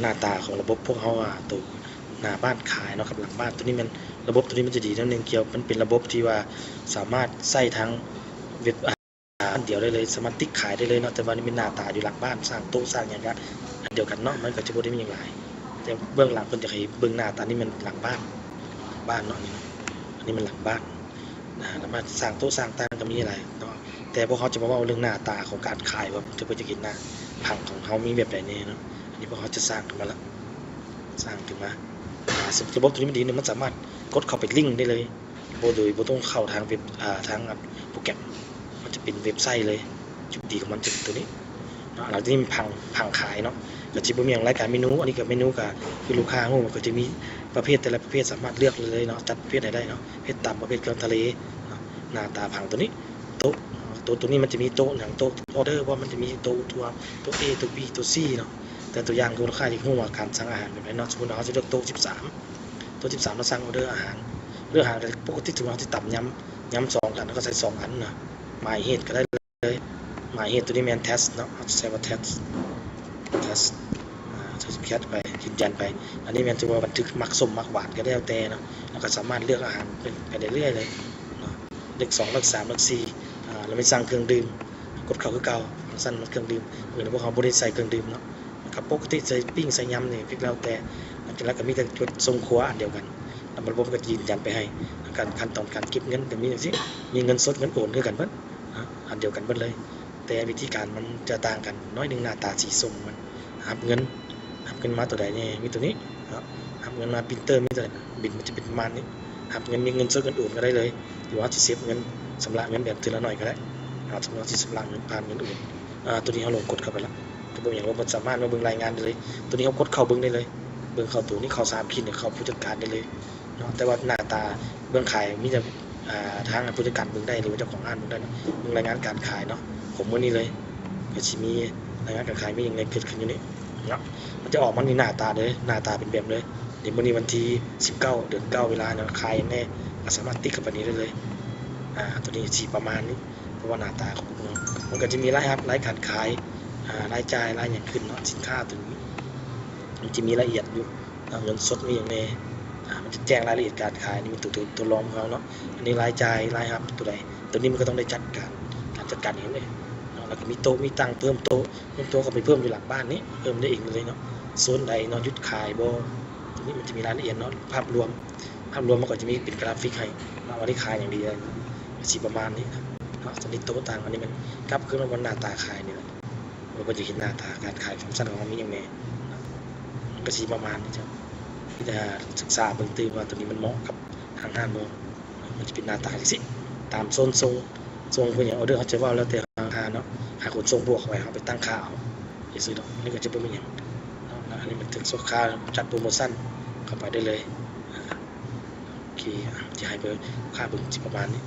ໜ້າຕາຂອງລະບົບພວກເຮົາ ອາ ໂຕໜ້າບ້ານຂາຍເນາະ ກັບຫຼັງບ້ານ. ໂຕນີ້ແມ່ນ ລະບົບໂຕນີ້ມັນຈະດີແນວໜຶ່ງ ກ່ຽວ ມັນເປັນລະບົບທີ່ວ່າສາມາດໃຊ້ທັງເວັບ ອາ ອັນດຽວໄດ້ເລີຍ ສາມາດຕິກຂາຍໄດ້ເລີຍເນາະ. ແຕ່ວ່ານີ້ແມ່ນໜ້າຕາຢູ່ຫຼັງບ້ານ ສ້າງໂຕະສ້າງຫຍັງກະອັນດຽວກັນເນາະ ມັນກະຈະບໍ່ໄດ້ມີຫຍັງຫຼາຍ. ແຕ່ເບື້ອງຫຼັງເພິ່ນຢາກໃຫ້ເບິ່ງໜ້າຕານີ້ແມ່ນຫຼັງບ້ານ ບ້ານເນາະ ນີ້ເນາະ ອັນນີ້ແມ່ນຫຼັງບ້ານ. ອາ ສາມາດສ້າງໂຕະສ້າງຕັ່ງກະມີຫຼາຍເນາະ ແຕ່ພວກເຮົາຈະມາເວົ້າເລື່ອງໜ້າຕາຂອງການຂາຍ ວ່າເພິ່ນຈະເຮັດໜ້າຜັງຂອງເຮົາມີແບບໃດແນ່ເນາະ. ອັນນີ້ພວກເຮົາຈະສ້າງຂຶ້ນມາລະ ສ້າງຂຶ້ນມາ. ອາ ລະບົບໂຕນີ້ມັນດີ ມັນສາມາດກົດເຂົ້າໄປລິ້ງໄດ້ເລີຍ ບໍ່ ໂດຍບໍ່ຕ້ອງເຂົ້າທາງເວັບ ອາ ທາງໂປຣແກຣມ ມັນຈະເປັນເວັບໄຊເລີຍ. ຈຸດດີຂອງມັນຈະເປັນໂຕນີ້ເນາະ. ຫຼັງຈາກນີ້ມີຜັງ ຜັງຂາຍເນາະ ກະຈະບໍ່ມີຫຍັງຫຼາຍ ການເມນູ ອັນນີ້ກະເມນູ ກະຄືລູກຄ້າຮູ້ ມັນກະຈະມີປະເພດ ແຕ່ລະປະເພດສາມາດເລືອກໄດ້ເລີຍເນາະ ຈັດປະເພດໃດໄດ້ເນາະ ເຮັດຕາມປະເພດເຄື່ອງທະເລເນາະ. ໜ້າຕາຜັງໂຕນີ້ ໂຕະ ໂຕະ ໂຕນີ້ມັນຈະມີໂຕະຫຍັງ ໂຕະອອເດີ ບໍ່ ມັນຈະມີໂຕະ ໂຕ ເອ ໂຕະ ບີ ໂຕະ ຊີເນາະ. ແຕ່ຕົວຢ່າງ ລູກຄ້າຢາກຮູ້ວ່າການສັ່ງອາຫານແບບໃດເນາະ. ສົມມຸດວ່າເຮົາຈະເລືອກໂຕະສິບສາມ ໂຕະສິບສາມ ແລ້ວສັ່ງອອເດີອາຫານ ເລືອກອາຫານ ກະປົກກະຕິ ສົມມຸດເຮົາຊິຕຳຍຳ ຍຳສອງອັນ ເຮົາກະໃສ່ສອງອັນນະ ໝາຍເຫດກະໄດ້ເລີຍ. ໝາຍເຫດໂຕນີ້ແມ່ນເທັດເນາະ ເຮົາຈະໃສ່ວ່າເທັດ ເທັດ ອາ ເຮົາຈະແຄັດໄປ ຢືນຢັນໄປ. ອັນນີ້ແມ່ນຖືວ່າບັນທຶກມັກສົ້ມມັກຫວານກະແລ້ວແຕ່ເນາະ ເຮົາກະສາມາດເລືອກອາຫານໄປ ໄປເລື້ອຍໆເລີຍເນາະ. ເລືອກສອງ ເລືອກສາມ ເລືອກສີ່ ອາ ແລ້ວໄປສັ່ງເຄື່ອງດື່ມ ກົດເຂົ້າຄືເກົ່າ. ຈັ່ງຊັ້ນມັນເຄື່ອງດື່ມ ເອີ ແຕ່ພວກເຮົາບໍ່ໄດ້ໃສ່ເຄື່ອງດື່ມເນາະ ກະປົກກະຕິໃສ່ປີ້ງໃສ່ຍຳນີ້ ພິກແລ້ວແຕ່. ຫຼັງຈາກນັ້ນກະມີແຕ່ກົດສົ່ງຄົວອັນດຽວກັນ ລະບົບກະຢືນຢັນໄປໃຫ້. ການ ຂັ້ນຕອນການເກັບເງິນກະມີຈັ່ງຊີ້ ມີເງິນສົດເງິນໂອນຄືກັນເບິດ ອາ ອັນດຽວກັນເບິດເລີຍ ແຕ່ວິທີການມັນຈະຕ່າງກັນໜ້ອຍໜຶ່ງ. ໜ້າຕາສີສົ້ມມັນ ຮັບເງິນ ຮັບເງິນມາໂຕໃດແນ່ ມີໂຕນີ້ເນາະ ຮັບເງິນມາ ປຣິນເຕີ ມີໂຕໃດ ບິນມັນຈະເປັນປະມານນີ້ ຮັບເງິນ ມີເງິນສົດເງິນໂອນກະໄດ້ເລີຍ ຫຼືວ່າເຮົາຊິເຊັບເງິນ ຊຳລະເງິນແບບເທື່ອລະໜ້ອຍກະໄດ້. ອາ ສົມມຸດເຮົາຊິຊຳລະເງິນຜ່ານເງິນໂອນ ອາ ໂຕນີ້ເຮົາລົງກົດເຂົ້າໄປລະ ກະບໍ່ມີຫຍັງ ເຮົາສາມາດມາເບິ່ງລາຍງານໄດ້ເລີຍ. ໂຕນີ້ເຮົາກົດເຂົ້າເບິ່ງໄດ້ເລີຍ ເບິ່ງເຂົ້າໂຕນີ້ ເຂົ້າສາມຂີດ ເຂົ້າຜູ້ຈັດການໄດ້ເລີຍເນາະ. ແຕ່ວ່າໜ້າຕາເບື້ອງຂາຍມີແຕ່ ອາ ທາງຜູ້ຈັດການເບິ່ງໄດ້ ຫຼືວ່າເຈົ້າຂອງຮ້ານເບິ່ງໄດ້ເນາະ. ເບິ່ງລາຍງານການຂາຍເນາະ ຂອງມື້ນີ້ເລີຍ ກະຊິມີລາຍງານການຂາຍມີຫຍັງແນ່ເກີດຂຶ້ນຢູ່ນີ້ເນາະ. ມັນຈະອອກມານີ້ໜ້າຕາເດີ ໜ້າຕາເປັນແບບເລີຍ. ດຽວມື້ນີ້ວັນທີສິບເກົ້າ ເດືອນເກົ້າ ເວລາເນາະ ຂາຍຫຍັງແນ່ ກະສາມາດຕິກເຂົ້າໄປນີ້ໄດ້ເລີຍ. ອາ ໂຕນີ້ຊິປະມານນີ້ ເພາະວ່າໜ້າຕາຂອງເຮົາ ມັນກະຈະມີລາຍຮັບ ລາຍການຂາຍ ອາ ລາຍຈ່າຍ ລາຍຫຍັງຂຶ້ນເນາະ. ສິນຄ້າໂຕນີ້ມັນຈະມີລາຍລະອຽດຢູ່ ເງິນສົດມີຫຍັງແນ່ ອາ ມັນຈະແຈ້ງລາຍລະອຽດການຂາຍ. ນີ້ແມ່ນໂຕ ໂຕ ໂຕລອງຂອງເຮົາເນາະ. ອັນນີ້ລາຍຈ່າຍ ລາຍຮັບ ໂຕໃດ ໂຕນີ້ມັນກະຕ້ອງໄດ້ຈັດການ ການຈັດການເອງເດ້ເນາະ. ແລ້ວກະມີໂຕະ ມີຕັ່ງ ເພີ່ມໂຕະ ເພີ່ມໂຕະ ເຂົ້າໄປເພີ່ມຢູ່ຫຼັງບ້ານນີ້ ເພີ່ມໄດ້ເອງເລີຍເນາະ. ໂຊນໃດເນາະ ຢຸດຂາຍບໍ່ ໂຕນີ້ມັນຈະມີລາຍລະອຽດເນາະ ພາບລວມ ພາບລວມມັນກະຈະມີເປັນກຣາຟິກໃຫ້ເນາະ ວ່າໄດ້ຂາຍຫຍັງດີ ກະຊິປະມານນີ້ເນາະ. ໂຕນີ້ໂຕະຕັ່ງ ອັນນີ້ແມ່ນກັບຄືນມາບ່ອນໜ້າຕາຂາຍນີ້ແຫຼະ ເຮົາກະຈະເຫັນໜ້າຕາການຂາຍຟັງຊັນຂອງເຮົາມີຫຍັງແນ່ ມັນກະຊິປະມານນີ້ເຈົ້າ. ມີແຕ່ສຶກສາເບິ່ງຕື່ມວ່າໂຕນີ້ມັນເໝາະກັບທາງຮ້ານບໍ່ ມັນຈະເປັນໜ້າຕາຈັ່ງຊີ້ ຕາມໂຊນສົ່ງ ສົ່ງເພິ່ນຫຍັງ ອອເດີເຮົາຈະເວົ້າແລ້ວແຕ່ທາງຮ້ານເນາະ ໃຫ້ຂົນສົ່ງບວກເຂົ້າໄປ ເຮົາໄປຕັ້ງຄ່າເອົາ ຈັ່ງຊີ້ເນາະ. ອັນນີ້ກະຈະບໍ່ມີຫຍັງເນາະ ອັນນີ້ມັນຖືກສອກຄ່າ ຈັດໂປຣໂມຊັນເຂົ້າໄປໄດ້ເລີຍ. ອາ ໂອເຄ ອາ ຈະໃຫ້ເບິ່ງ ຄ່າເບິ່ງຊິປະມານນີ້.